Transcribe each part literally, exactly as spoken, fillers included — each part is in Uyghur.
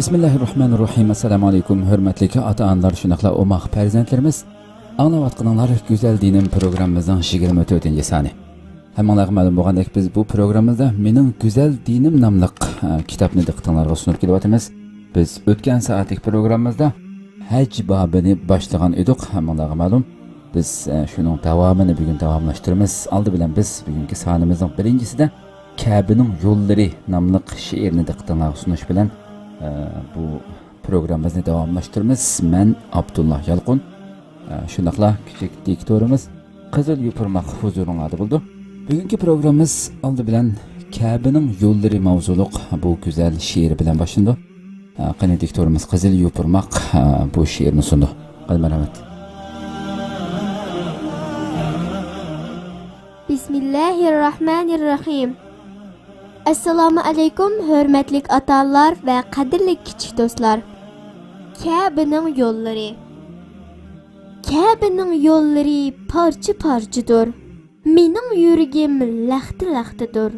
بىسمىللاھىررەھمانىررەھىم. ئەسسالامۇ ئەلەيكۇم، ھۆرمەتلىك ئاتا-ئانىلار، شۇنداقلا ئوماق پەرزەنتلىرىمىز. ئاڭلاۋاتقىنىڭلار گۈزەل دىنىم پروگراممىمىزنىڭ يىگىرمە تۆتىنچى سانى. ھەممىڭلارغا مەلۇم بولغاندەك، بىز بۇ پروگراممىمىزدا مېنىڭ گۈزەل دىنىم ناملىق، ئە، كىتابنى دىققىتىڭلارغا سۇنۇپ كېلىۋاتىمىز. بىز ئۆتكەن سائەتلىك پروگراممىمىزدا ھەج بابىنى باشلىغان ئىدۇق. ھەممىڭلارغا مەلۇم، بىز، ئە، شۇنىڭ داۋامىنى بۈگۈن داۋاملاشتۇرىمىز. ئالدى بىلەن بىز بۈگۈنكى سانىمىزنىڭ بىرىنچىسىدە كەبىنىڭ يوللىرى ناملىق شېئىرنى دىققىتىڭلارغا سۇنۇش بىلەن، ئە، بۇ پروگراممىمىزنى داۋاملاشتۇرىمىز. مەن ئابدۇللا يالقۇن، ئە، شۇنداقلا كىچىك دىكتورىمىز قىزىل يوپۇرماق ھۇزۇرۇڭلاردا بولىدۇ. بۈگۈنكى پروگراممىمىز ئالدى بىلەن كەبىنىڭ يوللىرى ماۋزۇلۇق بۇ گۈزەل شېئىر بىلەن باشلىنىدۇ. ئە، قېنى دىكتورىمىز قىزىل يوپۇرماق، ئە، بۇ شېئىرنى سۇنىدۇ. قېنى، مەرھەمەت. بىسمىللاھىررەھمانىررەھىم. ئەسسالامۇ ئەلەيكۇم، ھۆرمەتلىك ئاتا-ئانىلار ۋە قەدىرلىك كىچىك دوستلار. كەبىنىڭ يوللىرى. كەبىنىڭ يوللىرى پارچە-پارچىدۇر. مېنىڭ يۈرىكىم لەختە-لەختىدۇر.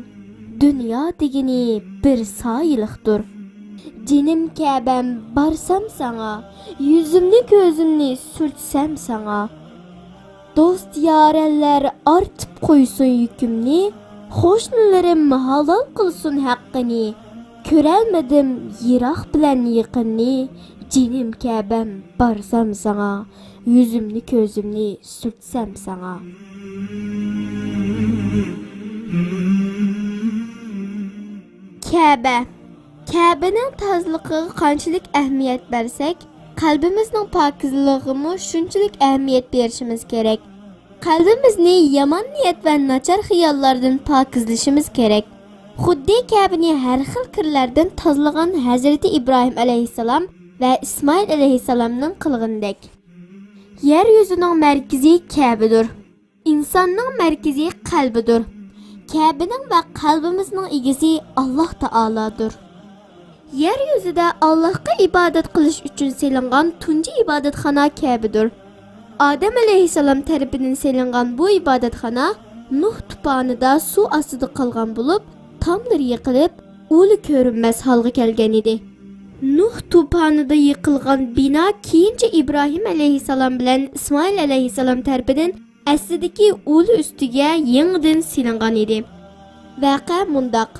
دۇنيا دېگىنى بىر سايىلىقتۇر. جېنىم كەبەم، بارسام ساڭا، يۈزۈمنى كۆزۈمنى سۈرتسەم ساڭا. دوست-يارەنلەر ئارتىپ قويسۇن يۈكۈمنى، قوشنىلىرىم ھالال قىلسۇن ھەققىنى. كۆرەلمىدىم يىراق بىلەن يېقىننى، جېنىم كەبەم، بارسام ساڭا، يۈزۈمنى كۆزۈمنى سۈرتسەم ساڭا. كەبە. كەبىنىڭ تازىلىقىغا قانچىلىك ئەھمىيەت بەرسەك، قەلبىمىزنىڭ پاكىزلىقىغىمۇ شۇنچىلىك ئەھمىيەت بېرىشىمىز كېرەك. قەلبىمىزنى يامان نىيەت ۋە ناچار خىياللاردىن پاكىزلىشىمىز كېرەك. خۇددى كەبىنى ھەر خىل كىرلەردىن تازىلىغان ھەزرىتى ئىبراھىم ئەلەيھىسسالام ۋە ئىسمائىل ئەلەيھىسسالامنىڭ قىلغىنىدەك. يەر يۈزىنىڭ مەركىزى كەبىدۇر. ئىنساننىڭ مەركىزى قەلبىدۇر. كەبىنىڭ ۋە قەلبىمىزنىڭ ئىگىسى ئاللاھ تائالادۇر. يەر يۈزىدە ئاللاھقا ئىبادەت قىلىش ئۈچۈن سېلىنغان تۇنجى ئىبادەتخانا كەبىدۇر. ئادەم ئەلەيھىسسالام تەرىپىدىن سېلىنغان بۇ ئىبادەتخانا نۇھ توپانىدا سۇ ئاستىدا قالغان بولۇپ، تاملىرى يىقىلىپ، ئۇلى كۆرۈنمەس ھالغا كەلگەن ئىدى. نۇھ توپانىدا يىقىلغان بىنا كېيىنچە ئىبراھىم ئەلەيھىسسالام بىلەن ئىسمائىل ئەلەيھىسسالام تەرىپىدىن ئەسلىدىكى ئۇلى ئۈستىگە يېڭىدىن سېلىنغان ئىدى. ۋەقە مۇنداق.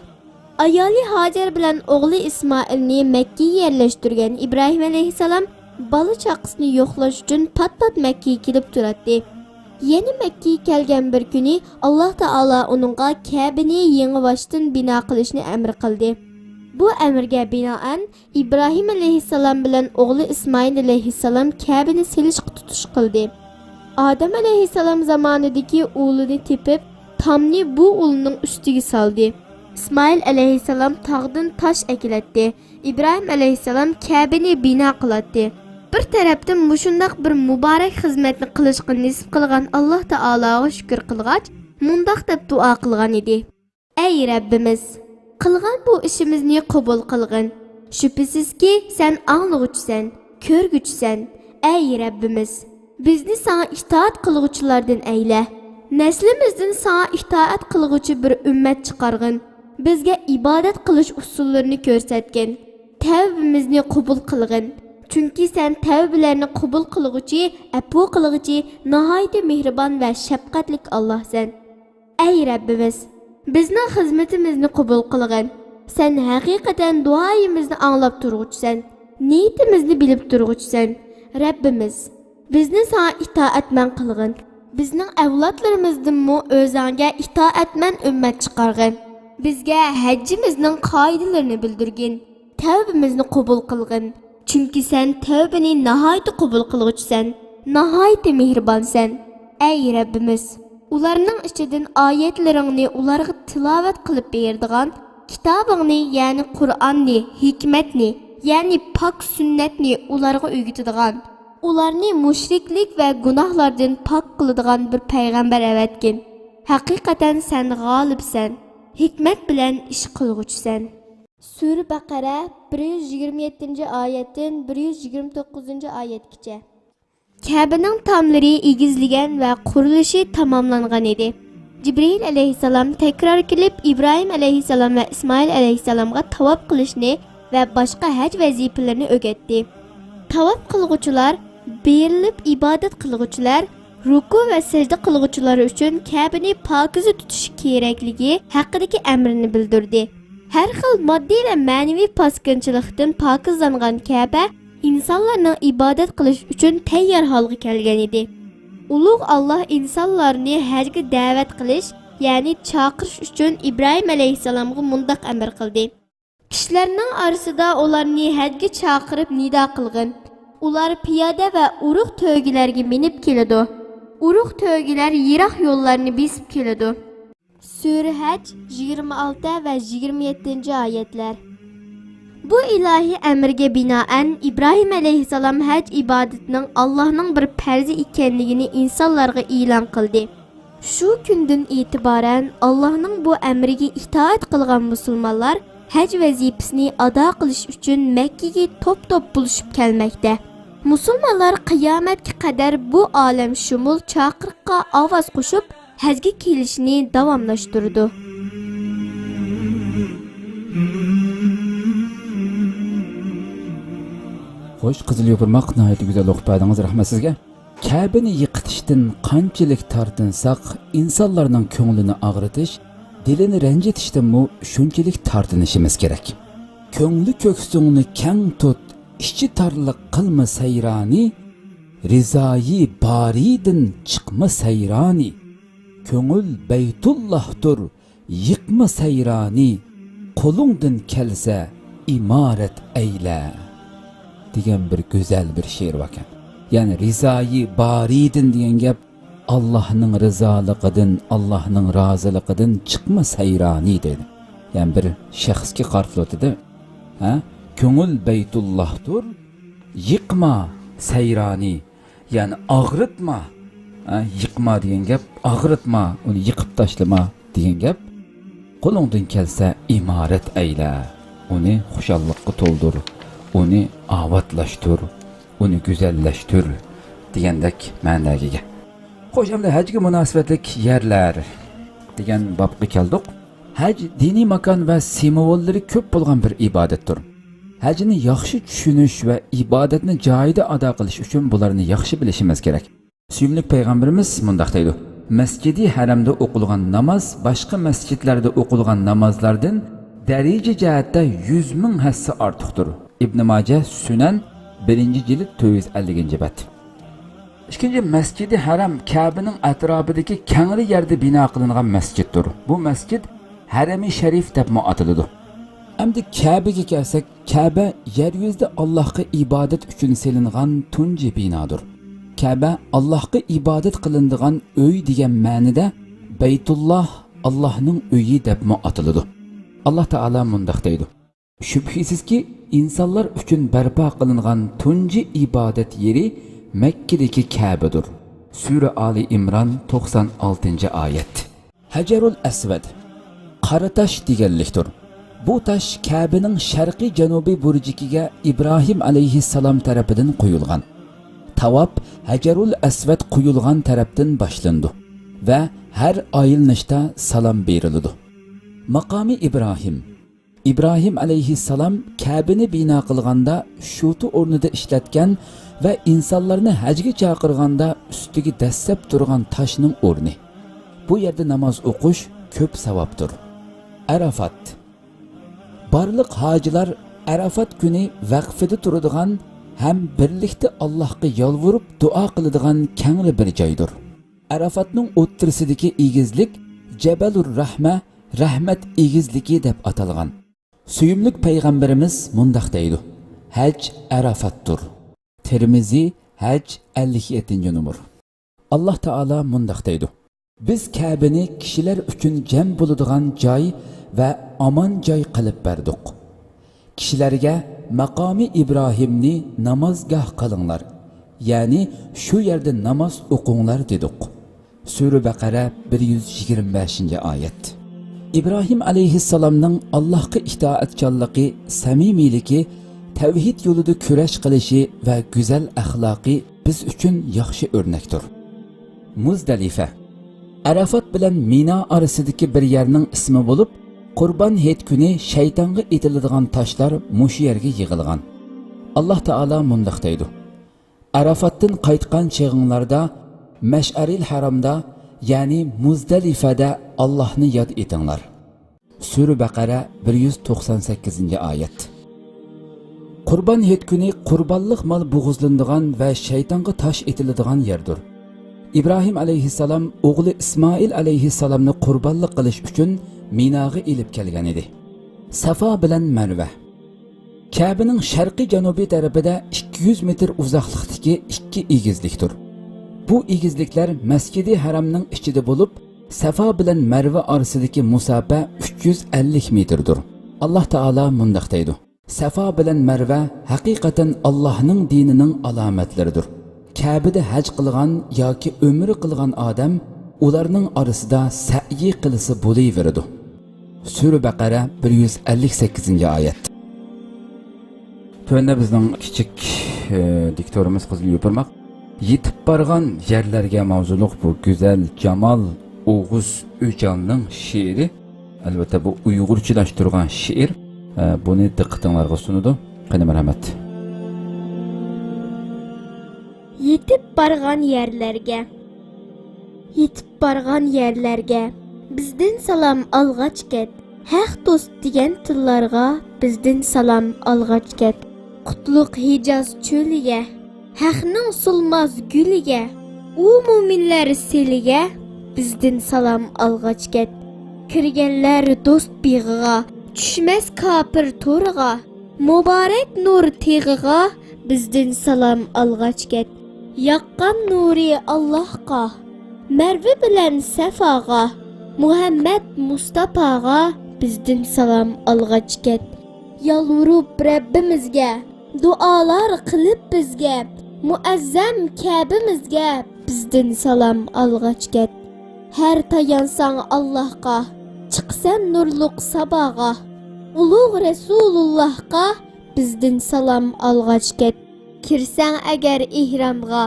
ئايالى ھاجەر بىلەن ئوغلى ئىسمائىلنى مەككىگە يەرلەشتۈرگەن ئىبراھىم ئەلەيھىسسالام بالا-چاقىسىنى يوقلاش ئۈچۈن پات-پات مەككىگە كېلىپ تۇراتتى. يەنە مەككىگە كەلگەن بىر كۈنى ئاللاھ تائالا ئۇنىڭغا كەبىنى يېڭىباشتىن بىنا قىلىشنى ئەمر قىلدى. بۇ ئەمرگە بىنائەن، ئىبراھىم ئەلەيھىسسالام بىلەن ئوغلى ئىسمائىل ئەلەيھىسسالام كەبىنى سېلىشقا تۇتۇش قىلدى. ئادەم ئەلەيھىسسالام زامانىدىكى ئۇلىنى تېپىپ، تامنى بۇ ئۇلىنىڭ ئۈستىگە سالدى. ئىسمائىل ئەلەيھىسسالام تاغدىن تاش ئەكېلەتتى. ئىبراھىم ئەلەيھىسسالام كەبىنى بىنا قىلاتتى. بىر تەرەپتىن مۇشۇنداق بىر مۇبارەك خىزمەتنى قىلىشقا نېسىپ قىلغان ئاللاھ تائالاغا شۈكۈر قىلغاچ، مۇنداق دەپ دۇئا قىلغان ئىدى. ئەي رەببىمىز، قىلغان بۇ ئىشىمىزنى قوبۇل قىلغىن. شۈبھىسىزكى، سەن ئاڭلىغۇچىسەن، كۆرگۈچىسەن. ئەي رەببىمىز، بىزنى ساڭا ئىتائەت قىلغۇچىلاردىن ئەيلە. نەسلىمىزدىن ساڭا ئىتائەت قىلغۇچى بىر ئۈممەت چىقارغىن. بىزگە ئىبادەت قىلىش ئۇسۇللىرىنى كۆرسەتكىن. تەۋبىمىزنى قوبۇل قىلغىن. چۈنكى سەن تەۋبىلەرنى قوبۇل قىلغۇچى، ئەپۇ قىلغۇچى، ناھايىتى مېھرىبان ۋە شەپقەتلىك ئاللاھسەن. ئەي رەببىمىز، بىزنىڭ خىزمىتىمىزنى قوبۇل قىلغىن. سەن ھەقىقەتەن دۇئايىمىزنى ئاڭلاپ تۇرغۇچىسەن. نىيىتىمىزنى بىلىپ تۇرغۇچىسەن. رەببىمىز، بىزنى ساڭا ئىتائەتمەن قىلغىن. بىزنىڭ ئەۋلادلىرىمىزدىنمۇ ئۆزۈڭگە ئىتائەتمەن ئۈممەت چىقارغىن. بىزگە ھەججىمىزنىڭ قائىدىلىرىنى بىلدۈرگىن. تەۋبىمىزنى قوبۇل قىلغىن. چۈنكى سەن تەۋبىنى ناھايىتى قوبۇل قىلغۇچىسەن، ناھايىتى مېھرىبانسەن. ئەي رەببىمىز، ئۇلارنىڭ ئىچىدىن ئايەتلىرىڭنى ئۇلارغا تىلاۋەت قىلىپ بېرىدىغان، كىتابىڭنى، يەنى قۇرئاننى، ھېكمەتنى، يەنى پاك سۈننەتنى ئۇلارغا ئۆگىتىدىغان، ئۇلارنى مۇشرىكلىك ۋە گۇناھلاردىن پاك قىلىدىغان بىر پەيغەمبەر ئەۋەتكىن. ھەقىقەتەن سەن غالىبسەن، ھېكمەت بىلەن ئىش قىلغۇچىسەن. سۈرە بەقەرە، بىر يۈز يىگىرمە يەتتىنچى ئايەتتىن بىر يۈز يىگىرمە توققۇزىنچى ئايەتكىچە. كەبىنىڭ تاملىرى ئېگىزلىگەن ۋە قۇرۇلۇشى تاماملانغان ئىدى. جىبرىئىل ئەلەيھىسسالام تەكرار كېلىپ، ئىبراھىم ئەلەيھىسسالام ۋە ئىسمائىل ئەلەيھىسسالامغا تاۋاپ قىلىشنى ۋە باشقا ھەج ۋەزىپىلىرىنى ئۆگەتتى. تاۋاپ قىلغۇچىلار، بېرىلىپ ئىبادەت قىلغۇچىلار، رۇكۇ ۋە سەجدە قىلغۇچىلار ئۈچۈن كەبىنى پاكىزە تۇتۇش كېرەكلىكى ھەققىدىكى ئەمرىنى بىلدۈردى. ھەر خىل ماددىي ۋە مەنىۋى پاسكىنچىلىقتىن پاكىزلانغان كەبە ئىنسانلارنىڭ ئىبادەت قىلىش ئۈچۈن تەييار ھالغا كەلگەن ئىدى. ئۇلۇغ ئاللاھ ئىنسانلارنى ھەجگە دەۋەت قىلىش، يەنى چاقىرىش ئۈچۈن ئىبراھىم ئەلەيھىسسالامغا مۇنداق ئەمر قىلدى: كىشىلەرنىڭ ئارىسىدا ئۇلارنى ھەجگە چاقىرىپ نىدا قىلغىن. ئۇلار پىيادە ۋە ئۇرۇق تۆگىلەرگە مىنىپ كېلىدۇ. ئۇرۇق تۆگىلەر يىراق يوللارنى بېسىپ كېلىدۇ. سۈرە ھەج، يىگىرمە ئالتە ۋە يىگىرمە يەتتىنچى ئايەتلەر. بۇ ئىلاھىي ئەمرگە بىنائەن، ئىبراھىم ئەلەيھىسسالام ھەج ئىبادىتىنىڭ ئاللاھنىڭ بىر پەرزى ئىكەنلىكىنى ئىنسانلارغا ئېلان قىلدى. شۇ كۈندىن ئېتىبارەن، ئاللاھنىڭ بۇ ئەمرىگە ئىتائەت قىلغان مۇسۇلمانلار ھەج ۋەزىپىسىنى ئادا قىلىش ئۈچۈن مەككىگە توپ-توپ بولۇشۇپ كەلمەكتە. مۇسۇلمانلار قىيامەتكە قەدەر بۇ ئالەمشۇمۇل چاقىرىققا ئاۋاز قوشۇپ، ھەجگە كېلىشنى داۋاملاشتۇرىدۇ. خوش، قىزىل يوپۇرماق، ناھايىتى گۈزەل ئوقۇپ بەردىڭىز، رەھمەت سىزگە. كەبىنى يىقىتىشتىن قانچىلىك تارتىنساق، ئىنسانلارنىڭ كۆڭلىنى ئاغرىتىش، دىلىنى رەنجىتىشتىنمۇ شۇنچىلىك تارتىنىشىمىز كېرەك. كۆڭلى كۆكسۈڭنى كەڭ تۇت، ئىچى تارلىق قىلما سەيرانى، رىزايى بارىدىن چىقما سەيرانى. كۆڭۈل بەيتۇللاھتۇر، يىقما سەيرانى، قولۇڭدىن كەلسە ئىمارەت ئەيلە، دېگەن بىر گۈزەل بىر شېئىر باركەن. يەنى رىزايى بارىدىن دېگەن گەپ، ئاللاھنىڭ رىزالىقىدىن، ئاللاھنىڭ رازىلىقىدىن چىقما سەيرانى دەيدۇ. يەنى بىر شەخسكە قارىتىلىۋاتىدۇ. ھە؟ كۆڭۈل بەيتۇللاھتۇر، يىقما سەيرانى. يەنى ئاغرىتما. ھە، يىقما دېگەن گەپ، ئاغرىتما، ئۇنى يىقىپ تاشلىما دېگەن گەپ. قولۇڭدىن كەلسە ئىمارەت ئەيلە، ئۇنى خۇشاللىققا تولدۇر، ئۇنى ئاۋاتلاشتۇر، ئۇنى گۈزەللەشتۈر دېگەندەك مەنىگە ئىگە. خوش، ئەمدى ھەجگە مۇناسىۋەتلىك يەرلەر دېگەن بابقا كەلدۇق. ھەج دىنىي ماكان ۋە سىمۋوللىرى كۆپ بولغان بىر ئىبادەتتۇر. ھەجنى ياخشى چۈشىنىش ۋە ئىبادەتنى جايىدا ئادا قىلىش ئۈچۈن بۇلارنى ياخشى بىلىشىمىز كېرەك. سۆيۈملۈك پەيغەمبىرىمىز مۇنداق دەيدۇ: مەسجىدى ھەرەمدە ئوقۇلغان ناماز باشقا مەسجىدلەردە ئوقۇلغان نامازلاردىن دەرىجە جەھەتتە يۈز مىڭ ھەسسە ئارتۇقتۇر. ئىبنى ماجە، سۈنەن، بىرىنچى جىلد، تۆت يۈز ئەللىكىنچى بەت. ئىككىنچى، مەسجىدى ھەرەم كەبىنىڭ ئەتراپىدىكى كەڭرى يەردە بىنا قىلىنغان مەسجىدتۇر. بۇ مەسجىد ھەرەمى شەرىف دەپمۇ ئاتىلىدۇ. ئەمدى كەبىگە كەلسەك، كەبە يەر يۈزىدە ئاللاھقا ئىبادەت ئۈچۈن سېلىنغان تۇنجى بىنادۇر. كەبە ئاللاھقا ئىبادەت قىلىنىدىغان ئۆي دېگەن مەنىدە بەيتۇللاھ، ئاللاھنىڭ ئۆيى دەپمۇ ئاتىلىدۇ. ئاللاھ تائالا مۇنداق دەيدۇ: شۈبھىسىزكى، ئىنسانلار ئۈچۈن بەرپا قىلىنغان تۇنجى ئىبادەت يېرى مەككىدىكى كەبىدۇر. سۈرە ئالى ئىمران، توقسان ئالتىنچى ئايەت. ھەجەرۇل ئەسۋەد، قارا تاش دېگەنلىكتۇر. بۇ تاش كەبىنىڭ شەرقىي جەنۇبىي بۇرجىكىگە ئىبراھىم ئەلەيھىسسالام تەرىپىدىن قويۇلغان. تاۋاپ ھەجەرۇل ئەسۋەد قويۇلغان تەرەپتىن باشلىنىدۇ ۋە ھەر ئايلىنىشتا سالام بېرىلىدۇ. ماقامى ئىبراھىم. ئىبراھىم ئەلەيھىسسالام كەبىنى بىنا قىلغاندا شۇتى ئورنىدا ئىشلەتكەن ۋە ئىنسانلارنى ھەجگە چاقىرغاندا ئۈستىگە دەسسەپ تۇرغان تاشنىڭ ئورنى. بۇ يەردە ناماز ئوقۇش كۆپ ساۋابتۇر. ئەرافات. بارلىق ھاجىلار ئەرافات كۈنى ۋەقفىدە تۇرىدىغان ھەم بىرلىكتە ئاللاھقا يالۋۇرۇپ دۇئا قىلىدىغان كەڭرى بىر جايدۇر. ئەرافاتنىڭ ئوتتۇرىسىدىكى ئېگىزلىك جەبەلۇر رەھمە، رەھمەت ئېگىزلىكى دەپ ئاتالغان. سۆيۈملۈك پەيغەمبىرىمىز مۇنداق دەيدۇ: ھەج ئەرافاتتۇر. تىرمىزى، ھەج، ئەللىك يەتتىنچى نومۇر. ئاللاھ تائالا مۇنداق دەيدۇ: بىز كەبىنى كىشىلەر ئۈچۈن جەم بولىدىغان جاي ۋە ئامان جاي قىلىپ بەردۇق. كىشىلەرگە ماقامى ئىبراھىمنى نامازگاھ قىلىڭلار، يەنى شۇ يەردە ناماز ئوقۇڭلار دېدۇق. سۈرە بەقەرە، بىر يۈز يىگىرمە بەشىنچى ئايەت. ئىبراھىم ئەلەيھىسسالامنىڭ ئاللاھقا ئىتائەتچانلىقى، سەمىمىيلىكى، تەۋھىد يولىدا كۈرەش قىلىشى ۋە گۈزەل ئەخلاقى بىز ئۈچۈن ياخشى ئۆرنەكتۇر. مۇزدەلىفە. ئەرافات بىلەن مىنا ئارىسىدىكى بىر يەرنىڭ ئىسمى بولۇپ، قۇربان ھېيت كۈنى شەيتانغا ئېتىلىدىغان تاشلار مۇشۇ يەرگە يىغىلغان. ئاللاھ تائالا مۇنداق دەيدۇ: ئەرەفاتتىن قايتقان چېغىڭلاردا مەشئەرىل ھەرامدا، يەنى مۇزدەلىفەدە ئاللاھنى ياد ئېتىڭلار. سۈرە بەقەرە، بىر يۈز توقسان سەككىزىنچى ئايەت. قۇربان ھېيت كۈنى قۇربانلىق مال بوغۇزلىنىدىغان ۋە شەيتانغا تاش ئېتىلىدىغان يەردۇر. ئىبراھىم ئەلەيھىسسالام ئوغلى ئىسمائىل ئەلەيھىسسالامنى قۇربانلىق قىلىش ئۈچۈن مىناغا ئېلىپ كەلگەن ئىدى. سافا بىلەن مەرۋە. كەبىنىڭ شەرقىي جەنۇبىي تەرىپىدە ئىككى يۈز مېتىر ئۇزاقلىقتىكى ئىككى ئېگىزلىكتۇر. بۇ ئېگىزلىكلەر مەسجىدى ھەرامنىڭ ئىچىدە بولۇپ، سافا بىلەن مەرۋە ئارىسىدىكى مۇساپە ئۈچ يۈز ئەللىك مېتىردۇر. ئاللاھ تائالا مۇنداق دەيدۇ: سافا بىلەن مەرۋە ھەقىقەتەن ئاللاھنىڭ دىنىنىڭ ئالامەتلىرىدۇر. كەبىدە ھەج قىلغان ياكى ئۆمرە قىلغان ئادەم ئۇلارنىڭ ئارىسىدا سەئيى قىلسا بولۇۋېرىدۇ. سۈرە بەقەرە، بىر يۈز ئەللىك سەككىزىنچى ئايەت. تۆۋەندە بىزنىڭ كىچىك، ئە، دىكتورىمىز قىزىل يوپۇرماق يېتىپ بارغان يەرلەرگە ماۋزۇلۇق بۇ گۈزەل جامال ئوغۇز ئۆجالنىڭ شېئىرى. ئەلۋەتتە، بۇ ئۇيغۇرچىلاشتۇرغان شېئىر. ئە، بۇنى دىققىتىڭلارغا سۇنىدۇ. قېنى، مەرھەمەت. يېتىپ بارغان يەرلەرگە. يېتىپ بارغان يەرلەرگە بىزدىن سالام ئالغاچ كەت. ھەق دوست دېگەن تىللارغا بىزدىن سالام ئالغاچ كەت. قۇتلۇق ھىجاز چۆلىگە، ھەقنىڭ سولماس گۈلىگە، ئۇ مۆمىنلەر سېلىگە بىزدىن سالام ئالغاچ كەت. كىرگەنلەر دوست بېغىغا، چۈشمەس كاپىر تورىغا، مۇبارەك نۇر تېغىغا بىزدىن سالام ئالغاچ كەت. ياققان نۇرى ئاللاھقا، مەرۋە بىلەن سەفاغا، مۇھەممەد مۇستاپاغا بىزدىن سالام ئالغاچ كەت. يالۋۇرۇپ رەببىمىزگە، دۇئالار قىلىپ بىزگە، مۇئەززەم كەبىمىزگە بىزدىن سالام ئالغاچ كەت. ھەر تايانساڭ ئاللاھقا، چىقىسەن نۇرلۇق ساباغا، ئۇلۇغ رەسۇلۇللاھقا بىزدىن سالام ئالغاچ كەت. كىرسەڭ ئەگەر ئېھرامغا،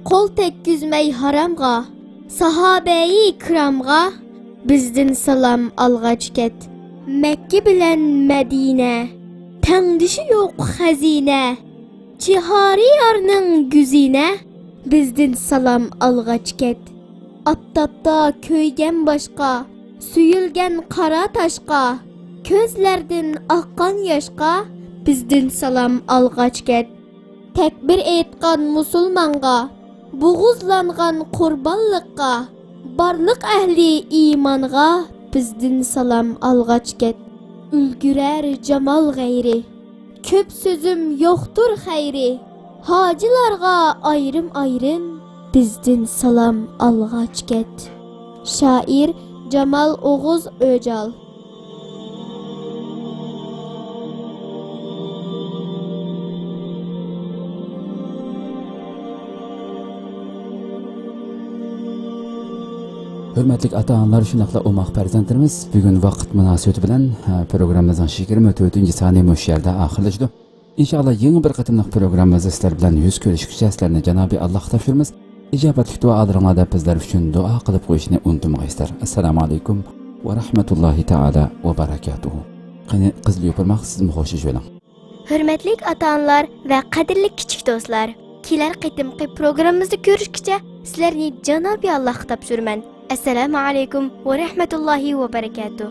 قول تەگكۈزمەي ھارامغا، ساھابەيى كىرامغا بىزدىن سالام ئالغاچ كەت. مەككە بىلەن مەدىنە، تەڭدىشى يوق خەزىنە، چىھارىيارنىڭ گۈزىنە بىزدىن سالام ئالغاچ كەت. ئاپتاپتا كۆيگەن باشقا، سۆيۈلگەن قارا تاشقا، كۆزلەردىن ئاققان ياشقا بىزدىن سالام ئالغاچ كەت. تەكبىر ئېيتقان مۇسۇلمانغا، بوغۇزلانغان قۇربانلىققا، بارلىق ئەھلى ئىمانغا بىزدىن سالام ئالغاچ كەت. ئۈلگۈرەر جامال غەيرى، كۆپ سۆزۈم يوقتۇر خەيرى، ھاجىلارغا ئايرىم-ئايرىم بىزدىن سالام ئالغاچ كەت. شائىر جامال ئوغۇز ئۆجال. ھۆرمەتلىك ئاتا-ئانىلار، شۇنداقلا ئوماق پەرزەنتلىرىمىز، بۈگۈن ۋاقىت مۇناسىۋىتى بىلەن، ھە، پروگراممىمىزنىڭ يىگىرمە تۆتىنچى سانى مۇشۇ يەردە ئاخىرلىشىدۇ. ئىنشائاللا، يېڭى بىر قېتىملىق پروگراممىمىزدا سىلەر بىلەن يۈز كۆرۈشكىچە سىلەرنى جانابىي ئاللاھقا تاپشۇرىمىز. ئىجابەتلىك دۇئالىرىڭلاردا بىزلەر ئۈچۈن دۇئا قىلىپ قويۇشنى ئۇنتۇمىغايسىلەر. ئەسسالامۇ ئەلەيكۇم ۋە رەھمەتۇللاھى تائالا ۋە بەرەكاتۇھۇ. قېنى، قىزىل يوپۇرماق، سىزمۇ خوشلىشىۋېلىڭ. ھۆرمەتلىك ئاتا-ئانىلار ۋە قەدىرلىك كىچىك دوستلار، كېلەر قېتىمقى پروگراممىمىزدا كۆرۈشكىچە سىلەرنى جانابىي ئاللاھقا تاپشۇرىمەن. ئەسسالامۇ ئەلەيكۇم ۋە رەھمەتۇللاھى ۋە بەرەكاتۇھ.